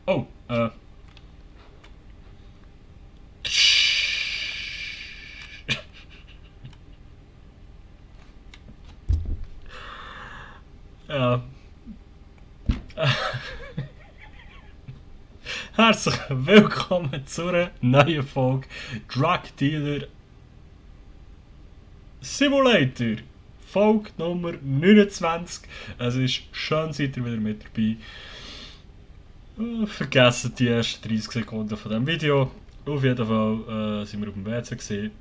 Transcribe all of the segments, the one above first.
Oh, ja. Herzlich willkommen zu einer neuen Folge Drug Dealer Simulator. Folge Nummer 29. Es ist schön, seid ihr wieder mit dabei. Vergessen die ersten 30 Sekunden von diesem Video. Auf jeden Fall sind wir auf dem WC gesehen.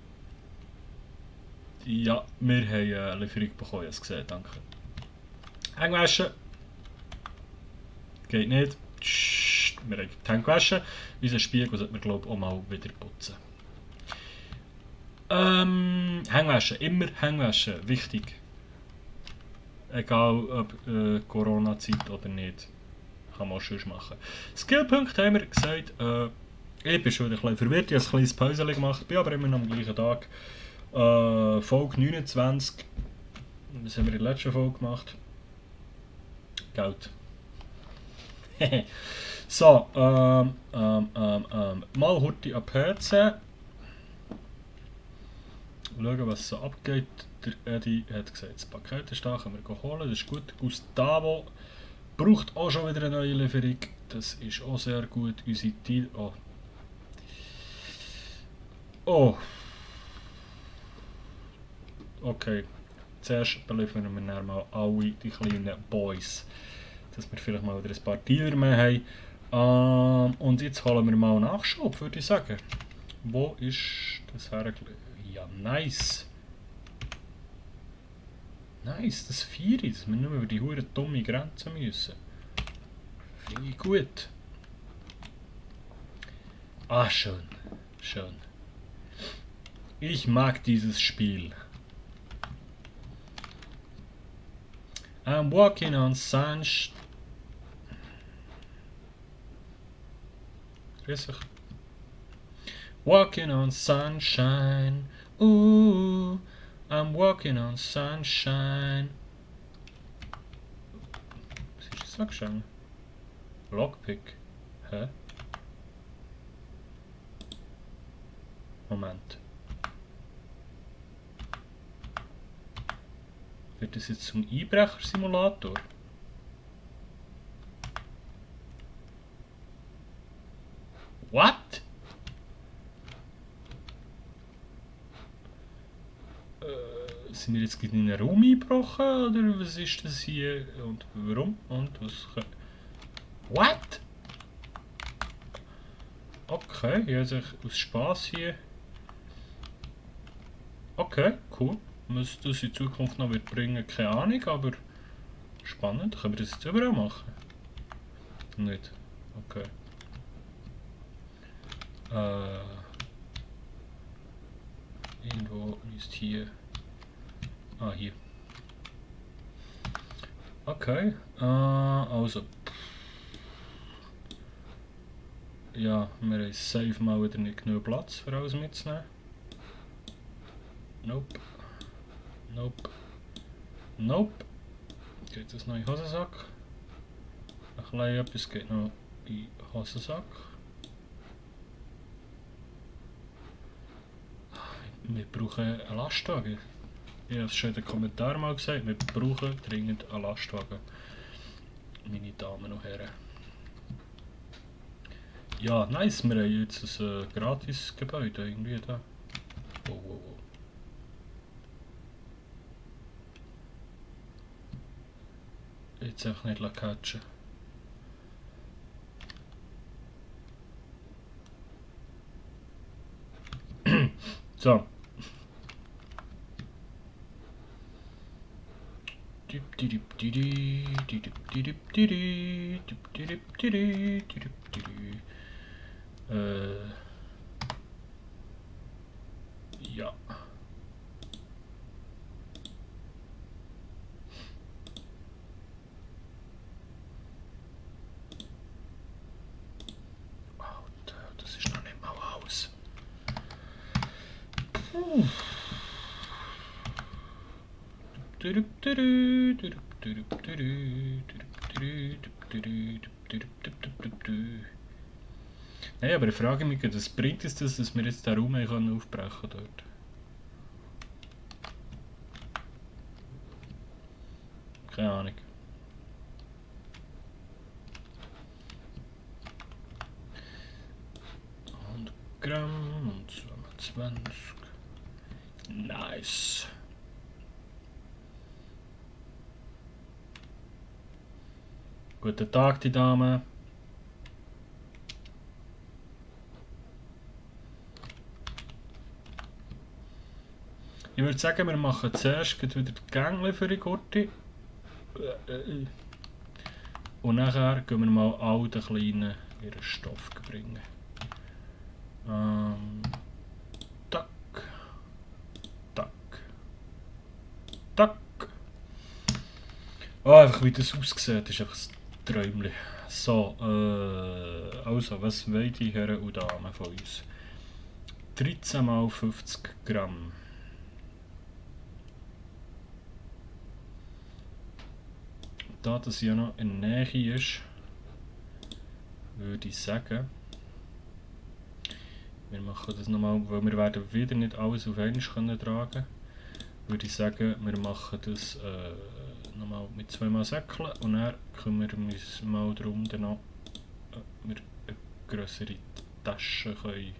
Ja, wir haben eine Lieferung bekommen, ich habe es gesehen, danke. Hängewaschen. Geht nicht. Wir haben die Hänge gewaschen. Unseren Spiegel sollten wir, glaube ich, auch mal wieder putzen. Hängewaschen. Immer Hängewaschen. Wichtig. Egal ob Corona-Zeit oder nicht. Kann man auch schon machen. Skillpunkte haben wir gesagt. Ich bin schon ein bisschen verwirrt. Ich habe ein kleines Päuschen gemacht. Bin aber immer noch am gleichen Tag. Folge 29. Was haben wir in der letzten Folge gemacht? Geld. So, mal Hurti am PC. Schauen, was so abgeht. Der Eddie hat gesagt, das Paket ist da, können wir holen. Das ist gut. Gustavo braucht auch schon wieder eine neue Lieferung. Das ist auch sehr gut. Unsere Deal. Oh. Oh. Okay. Zuerst beliefern wir dann mal alle die kleinen Boys. Dass wir vielleicht mal wieder ein paar Dealer mehr haben. Und jetzt holen wir mal Nachschub, würde ich sagen. Wo ist das hergelegt? Ja, nice. Nice, das feiere ich, dass wir nicht mehr über die hure dumme Grenze müssen. Finde ich gut. Ah, schön. Schön. Ich mag dieses Spiel. I'm walking on sunshine. Walking on sunshine. Ooh, I'm walking on sunshine. Was ist das angeschrieben? Lockpick. Hä? Moment. Wird das jetzt zum Einbrechersimulator? What? Sind wir jetzt in einen Raum eingebrochen oder was ist das hier und warum und was? What? Okay, ja, also aus Spaß hier. Okay, cool. Was das in Zukunft noch wird bringen, keine Ahnung, aber spannend. Können wir das jetzt überall machen? Nicht. Okay. Irgendwo ist hier. Ah, hier. Okay. Also. Ja, wir haben safe mal wieder nicht genug Platz für alles mitzunehmen. Nope. Nope. Nope. Geht das noch in den Hosensack? Ein klein etwas geht noch in den Hosensack. Wir brauchen einen Lastwagen. Ich habe es schon in den Kommentaren mal gesagt, wir brauchen dringend einen Lastwagen. Meine Damen und Herren. Ja, nice, wir haben jetzt ein gratis Gebäude irgendwie da. Oh, oh, oh. Jetzt einfach nicht catchen. So. Ja. Das ist noch nicht mal aus. Nein, aber ich frage mich, was bringt es das, dass wir jetzt den Raum aufbrechen können dort? Keine Ahnung. Gramm und 27. Nice. Guten Tag, die Dame. Ich würde sagen, wir machen zuerst wieder die Gänge für die Gurte. Und nachher gehen wir mal all den Kleinen ihren Stoff bringen. Tack. Tack. Tack. Oh, einfach wie das aussieht, ist einfach ein Träumchen. So, also, was wollen die Herren und Damen von uns? 13 mal 50 Gramm. Da das ja noch in der Nähe ist, würde ich sagen, wir machen das nochmal, weil wir werden wieder nicht alles auf einmal tragen können, würde ich sagen, wir machen das nochmal mit 2 mal Säckeln und dann kümmern wir uns mal darum, dann noch, wir eine grössere Tasche können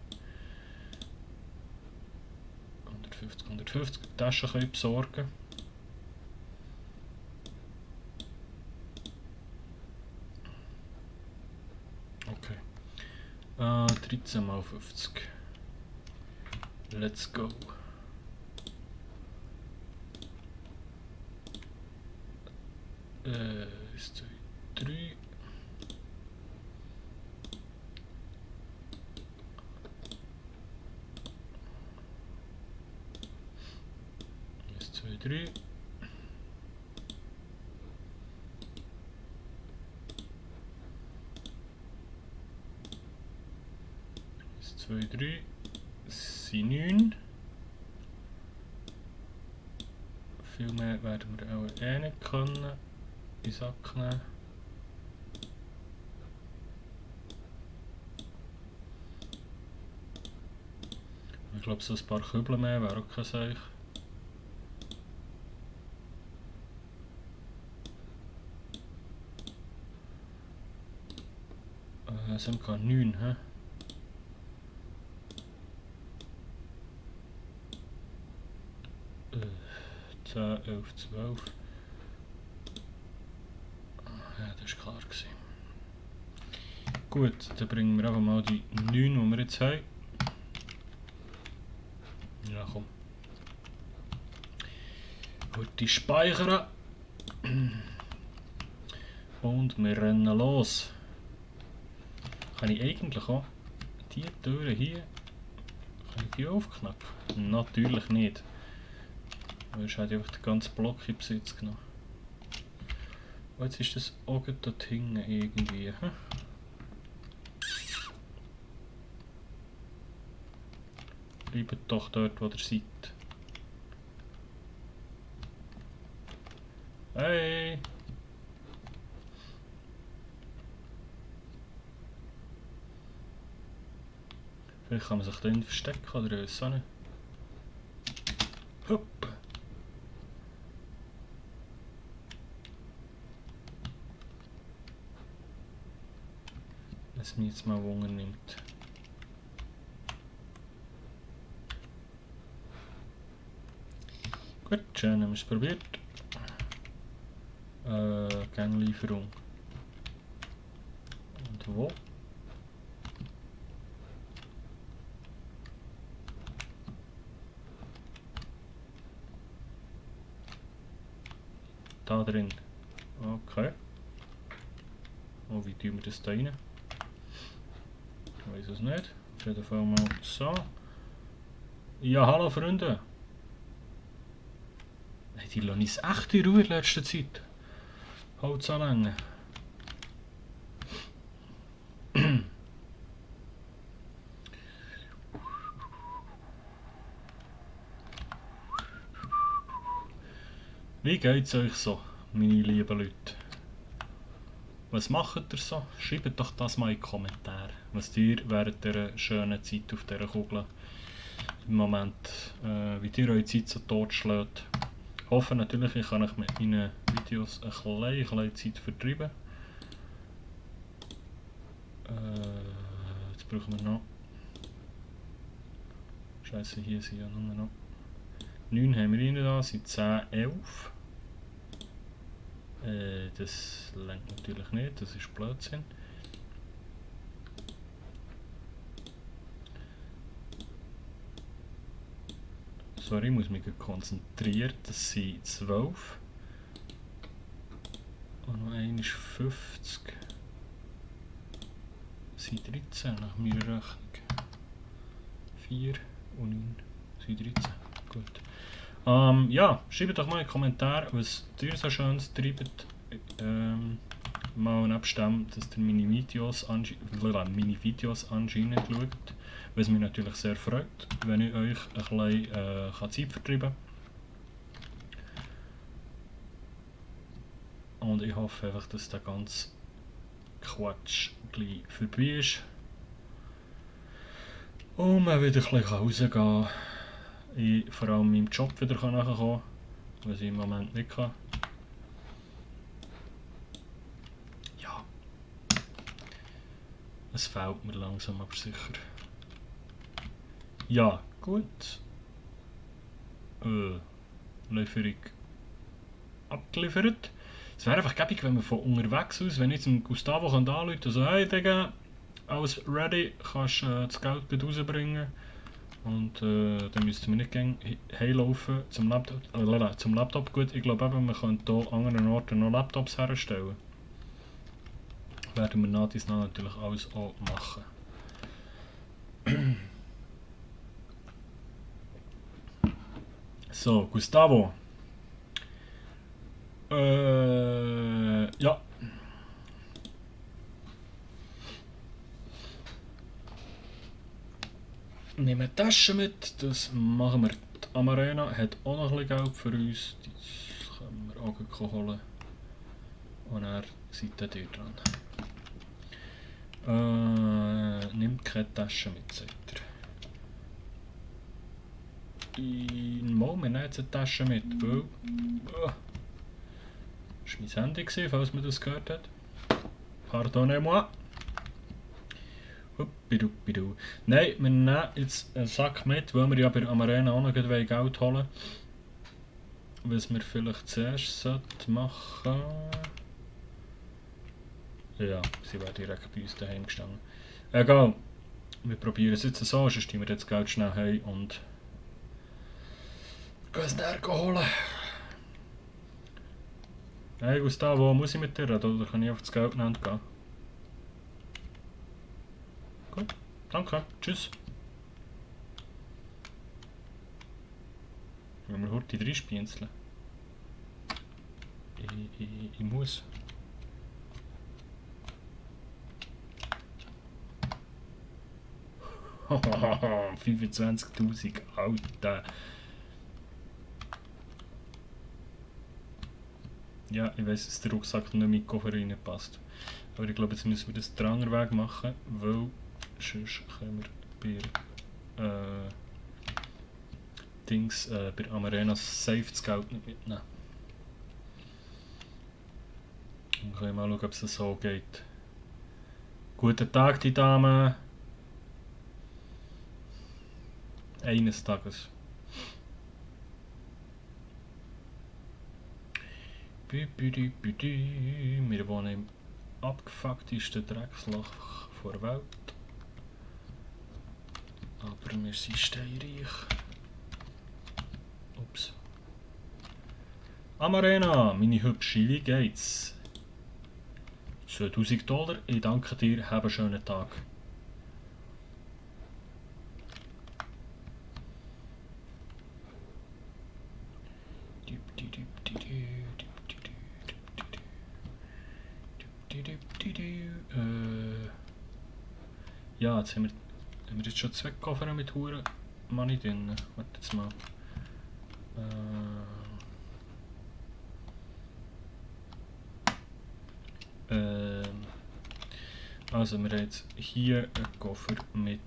150 Taschen können besorgen. Okay. 13 mal 50. Let's go. Ist 2, 3. Ist 2, 3. Ist 2, 3. Sind 9. Viel mehr werden wir auch nicht können in den Sack nehmen. Ich glaube, so ein paar Kübel mehr wäre auch kein Seich. Sind wir 9, hä? Äh, 10, 11, 12. Ja, das war klar gewesen. Gut, dann bringen wir einfach mal die 9, die wir jetzt haben. Ja, komm. Gut, die speichern. Und wir rennen los. Kann ich eigentlich auch die Türen hier, kann ich die aufknacken? Natürlich nicht. Sonst hätte ich einfach den ganzen Block in Besitz genommen. Und jetzt ist das auch dort hinten irgendwie. Hm? Bleibt doch dort, wo ihr seid. Hey! Vielleicht kann man sich da verstecken oder was auch nicht. Hopp! Was mich jetzt mal Wunder nimmt. Gut, schön, haben wir es probiert. Ganglieferung. Und wo? Da drin. Okay. Und wie tun wir das da rein? Ich weiß es nicht. Auf jeden Fall mal so. Ja, hallo Freunde. Die lassen uns echt in Ruhe in letzter Zeit. Holz anlängen. Wie geht's euch so? meine lieben Leute. Was macht ihr so? Schreibt doch das mal in die Kommentare, was ihr während dieser schönen Zeit auf dieser Kugel im Moment, wie ihr eure Zeit so totschlägt. Ich hoffe natürlich, ich kann euch mit meinen Videos eine kleine Zeit vertreiben. Jetzt brauchen wir noch... Scheiße, hier sind ja nur noch... 9 haben wir rein da, sind 10, 11. Das lenkt natürlich nicht, das ist Blödsinn. Sorry, ich muss mich konzentrieren, das sind 12. Und noch einer ist 50. Das sind 13 nach meiner Rechnung. 4 und 9 sind 13. Gut. Ja, schreibt doch mal in die Kommentare, was ihr so Schönes treibt. Mal nebst dem, dass ihr meine Videos anscheinend schaut. Was mich natürlich sehr freut, wenn ich euch ein bisschen Zeit vertreiben kann. Und ich hoffe einfach, dass der ganze Quatsch gleich vorbei ist. Und man wieder ein bisschen rausgehen kann. Ich vor allem meinem Job wieder nachkommen kann, was ich im Moment nicht kann. Ja. Es fehlt mir langsam, aber sicher. Ja, gut. Lieferung abgeliefert. Es wäre einfach gäbig, wenn wir von unterwegs aus, wenn ich zum Gustavo anrufen kann, so, hey Digga, alles ready, kannst das Geld gut rausbringen. Und dann müssten wir nicht gehen heimlaufen zum Laptop. Gut, ich glaube eben, wir können hier an anderen Orten noch Laptops herstellen. Werden wir nach dies natürlich alles auch machen. So, Gustavo. Ja. Nehmen eine Tasche mit, das machen wir. Die Amarena hat auch noch ein bisschen Geld für uns. Das können wir auch holen. Und er seid ihr dran. Nimmt keine Tasche mit, sagt er. Mal, wir nehmen jetzt eine Tasche mit, weil... Das war mein Handy, falls man das gehört hat. Pardonnez-moi. Huppidupidu. Nein, wir nehmen jetzt einen Sack mit, weil wir ja bei Amarena auch noch Geld holen wollen. Was wir vielleicht zuerst machen sollten. Ja, sie wäre direkt bei uns daheim gestanden. Egal, wir probieren es jetzt so, sonst wir jetzt Geld schnell heim und gehen es näher holen. Hey Gustavo, muss ich mit dir reden oder kann ich einfach das Geld nehmen und gehen? Gut, danke, tschüss. Wenn wir heute reinspienzeln. Ich muss. Hahaha, 25.000, Alter. Ja, ich weiss, dass der Rucksack nicht mit Koffer reinpasst. Aber ich glaube, jetzt müssen wir das den anderen Weg machen, weil sonst können wir bei bei Amarena safe das Geld nicht mitnehmen. Dann können wir mal schauen, ob es so geht. Guten Tag, die Dame. Eines Tages. Wir wohnen im abgefucktesten Drecksloch der Welt. Aber wir sind steinreich. Ups. Amarena, meine Hübsche, wie geht's? 2000 $, ich danke dir, hab einen schönen Tag. Ja, jetzt haben wir jetzt schon 2 Koffer mit Huren Money drin. Warte jetzt mal. Also wir haben jetzt hier einen Koffer mit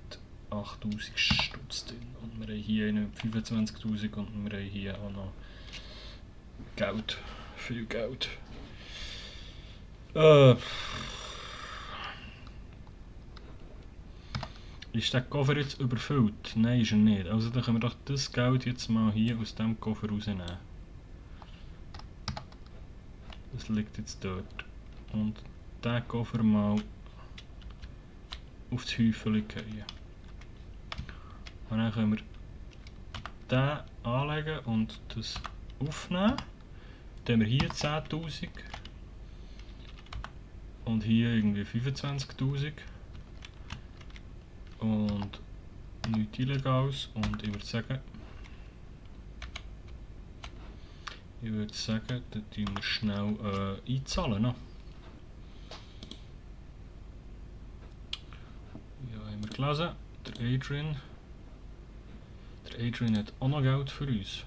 8000 Stutz drin und wir haben hier einen mit 25.000 und wir haben hier auch noch Geld, viel Geld. Ist der Koffer jetzt überfüllt? Nein, ist er nicht. Also dann können wir doch das Geld jetzt mal hier aus dem Koffer rausnehmen. Das liegt jetzt dort. Und diesen Koffer mal auf das Häufchen gehen. Und dann können wir den anlegen und das aufnehmen. Dann haben wir hier 10.000 und hier irgendwie 25.000 und nichts Illegales. Und ich würde sagen, da tun wir schnell einzahlen. Ne? Ja, haben wir gelesen. Der Adrian hat auch noch Geld für uns.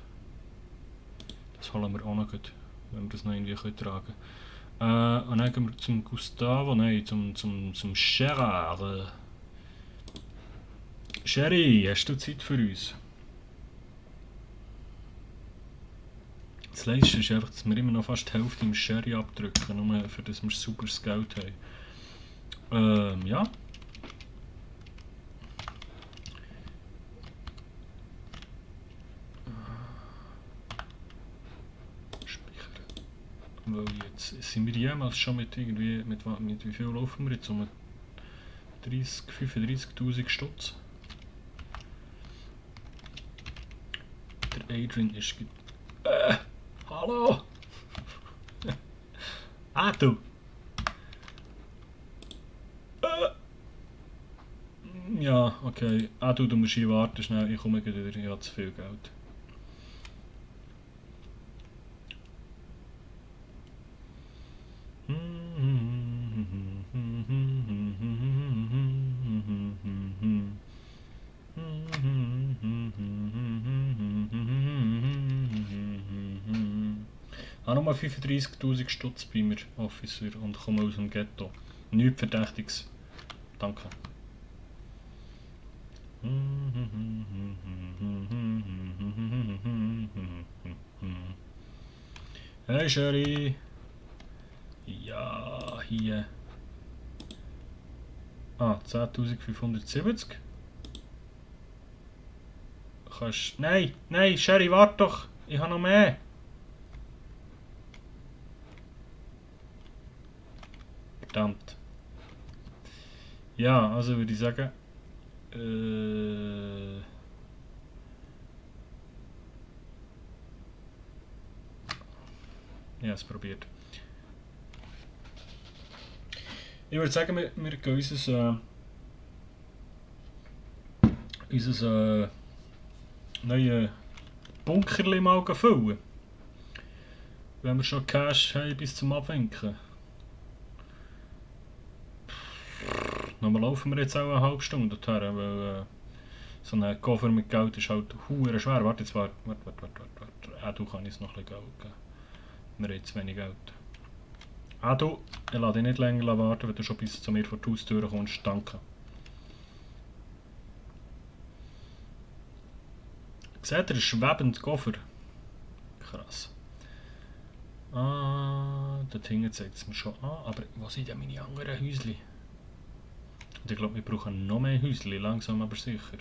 Das holen wir auch noch gut, wenn wir das noch irgendwie tragen können. Und dann gehen wir zum Gustavo, nein, zum Gerard. Sherry, hast du Zeit für uns? Das Letzte ist einfach, dass wir immer noch fast die Hälfte im Sherry abdrücken, nur für das wir sauberes Geld haben. Ja. Speichern. Weil jetzt sind wir jemals schon mit irgendwie, mit wie viel laufen wir jetzt? Um 35.000 Stutz. Der Adrian ist... hallo! Du! Ja, okay. Du musst hier warten, schnell, ich komme wieder, ich habe zu viel Geld. Ich habe nochmal 35.000 Stutz bei mir, Officer, und komme aus dem Ghetto. Nichts Verdächtiges. Danke. Hey Sherry! Ja, hier. 10.570. Kannst... Nein, Sherry, warte doch! Ich habe noch mehr! Verdammt. Ja, also würde ich sagen... Ja, es probiert. Ich würde sagen, wir gehen unser neues Bunkerli mal füllen. Wenn wir schon Cash haben bis zum Abwinken. Nochmal laufen wir jetzt auch eine halbe Stunde dorthin, weil so ein Koffer mit Geld ist halt hure schwer. Warte. Du kannst uns noch ein bisschen Geld geben. Wir haben zu wenig Geld. Du, ich lasse dich nicht länger warten, wenn du schon bis zu mir vor die Haustür kommst. Danke. Seht ihr, ein schwebender Koffer? Krass. Dort hinten zeigt es mir schon an, aber wo sind denn meine anderen Häuschen? Und ich glaube, wir brauchen noch mehr Häuschen, langsam aber sicher.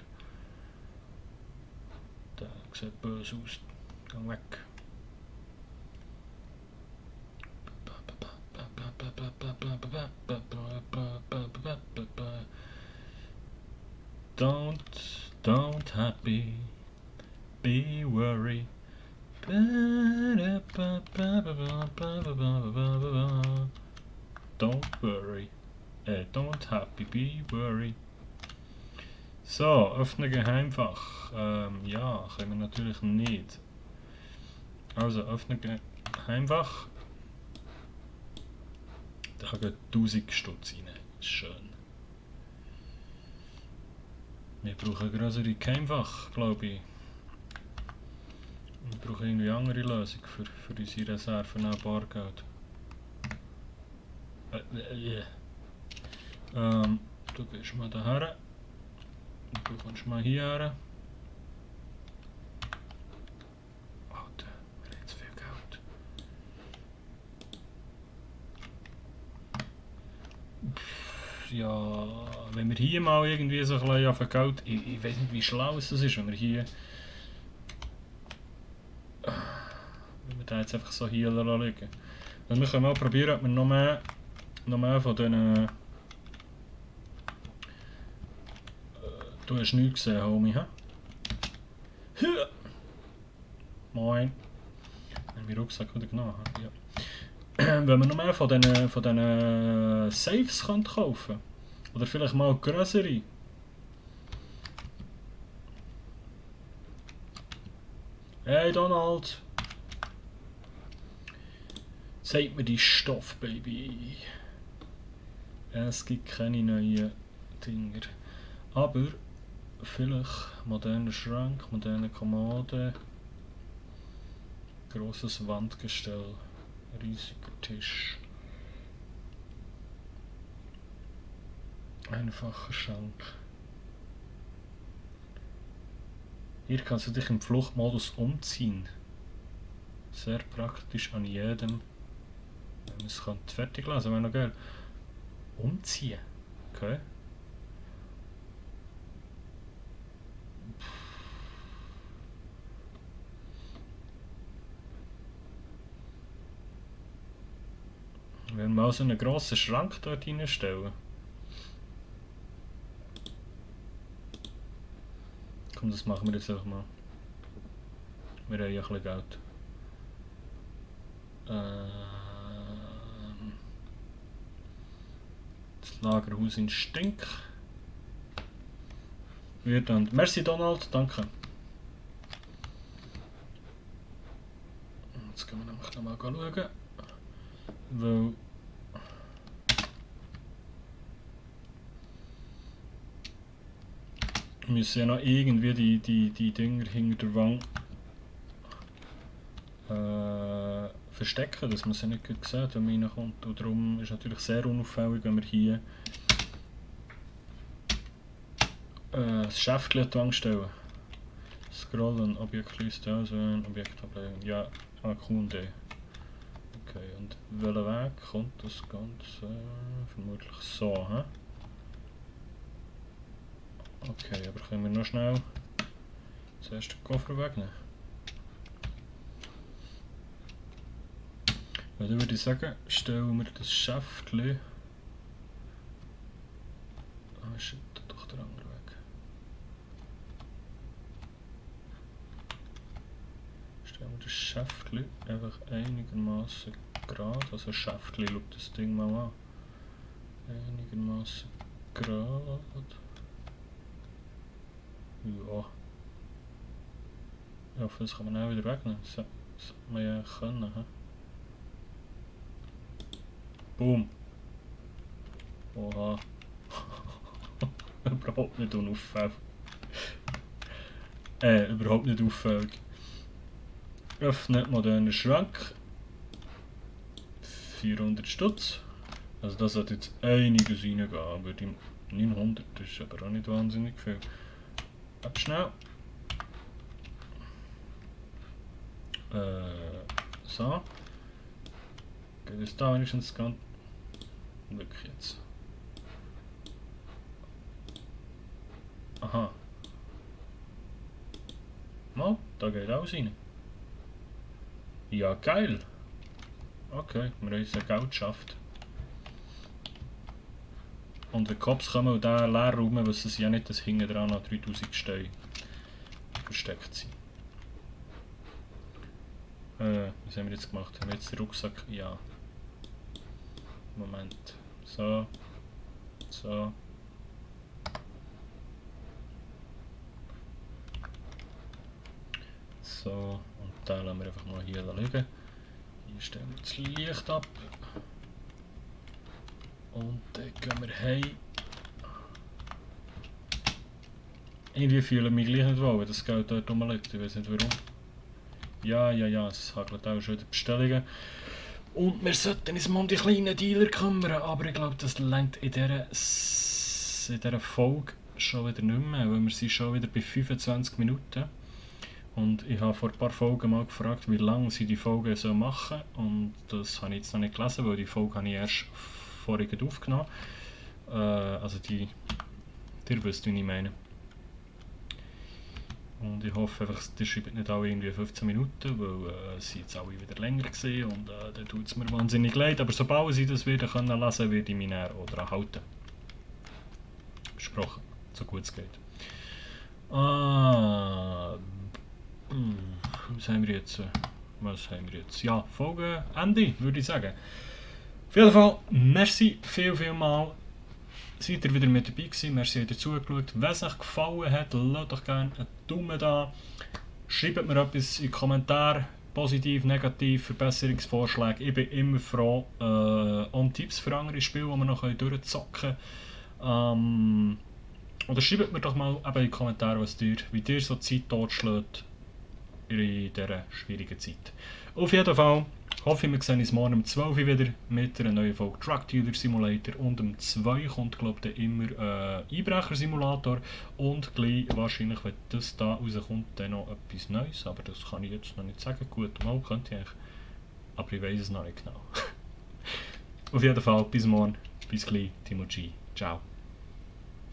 Der sieht böse aus. Geh weg. Don't happy, be worry. Don't worry. Don't happy, be worry. So, öffne Geheimfach. Ja, können wir natürlich nicht. Also, öffne Geheimfach. Da gehen 1000 Stutz rein. Schön. Wir brauchen ein größere Geheimfach, glaube ich. Wir brauchen irgendwie eine andere Lösung für unsere Reserven an Bargeld. Du gehst mal daher. Du kommst mal hierher. Alter, wir haben zu viel Geld. Ja, wenn wir hier mal irgendwie so ein bisschen auf Geld... Ich weiß nicht, wie schlau es ist, wenn wir hier... Wenn wir da jetzt einfach so hier liegen. Also wir können mal probieren, ob wir noch mehr von diesen... Du hast nichts gesehen, Homie, hä? Moin. Ich habe meinen Rucksack wieder genommen. Ja. Wenn wir noch mehr von diesen Safes kaufen können. Oder vielleicht mal größere. Hey Donald! Zeig mir die Stoff, Baby. Es gibt keine neuen Dinger. Aber vielleicht moderner Schrank, moderne Kommode, grosses Wandgestell, riesiger Tisch, einfacher Schrank. Hier kannst du dich im Fluchtmodus umziehen. Sehr praktisch an jedem. Wenn man es fertig lassen, wäre noch geil. Umziehen. Okay. Wenn wir mal so einen grossen Schrank dort reinstellen. Komm, das machen wir jetzt einfach mal. Wir haben ja ein bisschen Geld. Das Lagerhaus in Stink. Wird dann. Merci Donald, danke. Jetzt können wir nämlich noch mal schauen. Weil wir müssen ja noch irgendwie die Dinger hinter der Wand verstecken, dass man sie nicht gut sieht, wenn man reinkommt. Und darum ist es natürlich sehr unauffällig, wenn wir hier das Schäftchen an die Wand stellen. Scrollen, Objektliste auswählen, Objekt ablegen. Ja, Kunde. Okay, und welcher Weg kommt das Ganze? Vermutlich so, hä? Okay, aber können wir noch schnell zuerst den Koffer wegnehmen? Weil dann würde ich sagen, stellen wir das Schäftchen. Ah shit, doch der andere Weg. Stellen wir das Schäftchen einfach einigermaßen gerade. Also Schäftchen, schau das Ding mal an. Einigermaßen gerade. Ja. Ich hoffe, das kann man auch wieder wegnehmen. Das sollte man ja können. He? Boom. Oha. Überhaupt nicht unauffällig. Überhaupt nicht auffällig. Öffnet moderner Schrank. 400 Stutz. Also das hat jetzt einiges reingehen, aber die 900 ist aber auch nicht wahnsinnig viel. Warte schnell. So. Geht es da wenigstens ganz... Wirklich jetzt. Aha. Mal, da geht alles rein. Ja, geil. Okay, wir haben unser Geld geschafft. Und wenn die Cops kommen und da leer rum, wissen sie ja nicht, dass hinten dran noch 3000 Steine versteckt sind. Was haben wir jetzt gemacht? Haben wir jetzt den Rucksack? Ja. Moment. So. So. So. Und da lassen wir einfach mal hier liegen. Hier stellen wir das Licht ab. Und dann gehen wir heim. Irgendwie fühle ich mich gleich nicht wohl, wenn das Geld dort rumliegt. Ich weiß nicht warum. Ja, es hagelt auch schon die Bestellungen. Und wir sollten uns mal um die kleinen Dealer kümmern, aber ich glaube, das reicht in dieser Folge schon wieder nicht mehr, weil wir sind schon wieder bei 25 Minuten. Und ich habe vor ein paar Folgen mal gefragt, wie lange sie die Folge so machen, und das habe ich jetzt noch nicht gelesen, weil die Folge habe ich erst vorhin aufgenommen. Also ihr wisst, wie ich meine. Und ich hoffe einfach, die schreiben nicht alle irgendwie 15 Minuten, weil sie jetzt alle wieder länger gesehen und dann tut es mir wahnsinnig leid. Aber sobald ich das wieder lesen kann, werde ich mich dann auch daran halten. Versprochen, so gut es geht. Was haben wir jetzt? Ja, Folge Ende, würde ich sagen. Auf jeden Fall, merci viel mal. Seid ihr wieder mit dabei gewesen, merci, habt ihr zugeschaut. Wenn es euch gefallen hat, lasst doch gerne einen Daumen da. Schreibt mir etwas in die Kommentare, positiv, negativ, Verbesserungsvorschläge. Ich bin immer froh um Tipps für andere Spiele, die wir noch durchzocken können. Oder schreibt mir doch mal in die Kommentare, wie ihr so Zeit totschlägt in dieser schwierigen Zeit. Auf jeden Fall hoffe ich, wir sehen uns morgen um 12 Uhr wieder mit einer neuen Folge Drug Dealer Simulator, und um 2 kommt, glaube ich, immer Einbrecher Simulator, und gleich wahrscheinlich, wenn das da rauskommt, dann noch etwas Neues, aber das kann ich jetzt noch nicht sagen. Gut, mal könnte ich eigentlich, aber ich weiß es noch nicht genau. Auf jeden Fall, bis morgen, bis gleich, Timo G. Ciao.